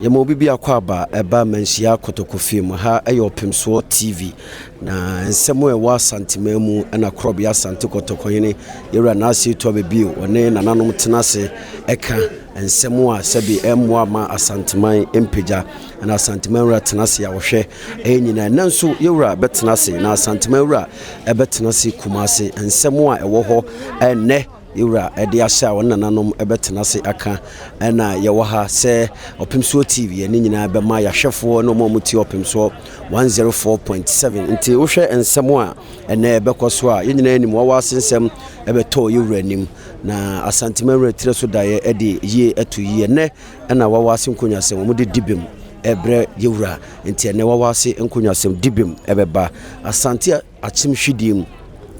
Yɛma obi biako aba ɛba Manhyia Kotoko Fie mu. Ha ɛyɛ Ɔpemsoɔ TV. Na nsɛm a ɛwɔ Asanteman mu ɛna Korɔbea Asante Kɔtɔkɔhene Yɛwura Naase Etu Abɛbio ɔne nananom tena ase ɛka nsɛm a sɛbi ɛmmoa ma Asanteman mpagya. Ɛna Asanteman wura tena ase a ɔhwɛ ɛyɛ nyinaa. Ɛnɛ nso yɛwura bɛtena ase na Asanteman wura ɛbɛtena ase Kumase. Nsɛm a ɛwɔ hɔ ɛnɛ yɛwura ɛde ahyɛ a wɔn nananom ɛbɛtena ase aka ɛna yɛwɔ ha sɛ Ɔpemsoɔ TV yɛne nyinaa bɛma yɛahwɛfoɔ ne ɔmo a wɔtie Ɔpemsoɔ 104.7. Nti wohwɛ nsɛm a ɛnɛ ɛbɛkɔ so a, yɛn nyinaa anim wawa ase nsɛm ɛbɛtɔɔ yɛwura anim na Asanteman wura tire so daeɛ ɛde yie ɛto yie. Ɛnɛ ɛna wawa ase nkonnwasɛm wɔn de di bem ɛbrɛ yɛwura. Nti ɛnɛ wawa ase nkonnwasɛm di bem ɛbɛba Asante Akyem hwidie mu,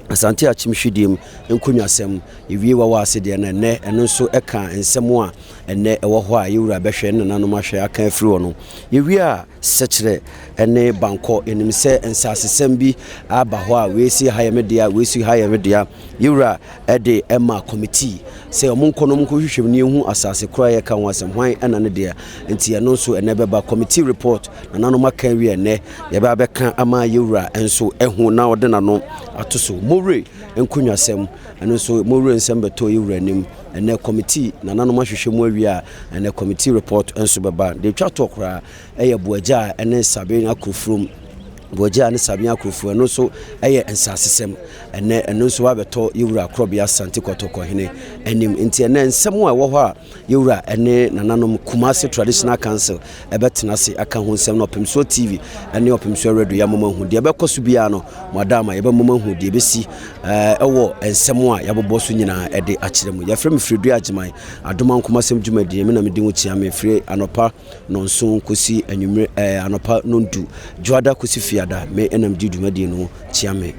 Asante Akyem hwidie mu nkonnwasɛm. Yɛwie wawa ase deɛ no, ɛnɛ ɛno nso ɛka nsɛm a ɛnɛ ɛwɔ hɔ a yɛwura bɛhwɛ ne nananom ahwɛ aka afiri hɔ no. Yɛwie a, Sɛkyerɛ ne Bankɔ, yɛnim sɛ nsasesɛm bi aba hɔ a wei si ha yɛ me dea, wei si ha yɛ me dea. Yɛwura ɛde ɛma committee sɛ ɔmo nkɔ no ɔmo nkɔhwehwɛ mu ne yɛhu asase koraa yɛka ho asɛm, hwan ɛna ne dea. Nti ɛno nso ɛnɛ bɛba committee report, nananom aka awie. Ɛnɛ yɛbɛ abɛka ama yɛwura nso ɛho na ɔde n'ano ato so. Mowure nkonnwasɛm, ɛno nso mowure nsɛm bɛtɔ yɛwura anim. Ɛnɛ committee nananom ahwehwɛ mu awie a, ɛnɛ committee report nso bɛba. Deɛ etwa toɔ koraa ɛyɛ Boagya a ɛne Saben Akurofurom, Boagya ne Saben Akurofurom, ɛno nso ɛyɛ nsasesɛm. Ɛnɛ ɛno nso wabɛtɔ yɛwura Korɔbea Asante Kɔtɔkɔhene anim. Nti ɛnɛ nsɛm a ɛwɔ hɔ a yɛwura ɛne nananom Kumase Traditional Council ɛbɛtena ase aka ho nsɛm no, Ɔpemsoɔ TV ɛne Ɔpemsoɔ Radio yɛamoma hu deɛ ɛbɛkɔ so biara no. Mo ada ama yɛbɛmoma hu deɛ ɛbɛsi ɛwɔ nsɛm a yɛabobɔ so nyinaa ɛde akyerɛ mu. Yɛfrɛ me Firidua Agyeman Adoma Nkomasɛm dwumadie me na medi ho kyia. Me firi anɔpa 7 kɔsi anwummerɛ, anɔpa 10, Dwoada kɔsi Fiada, me ɛnam di dwumadie no kyia me.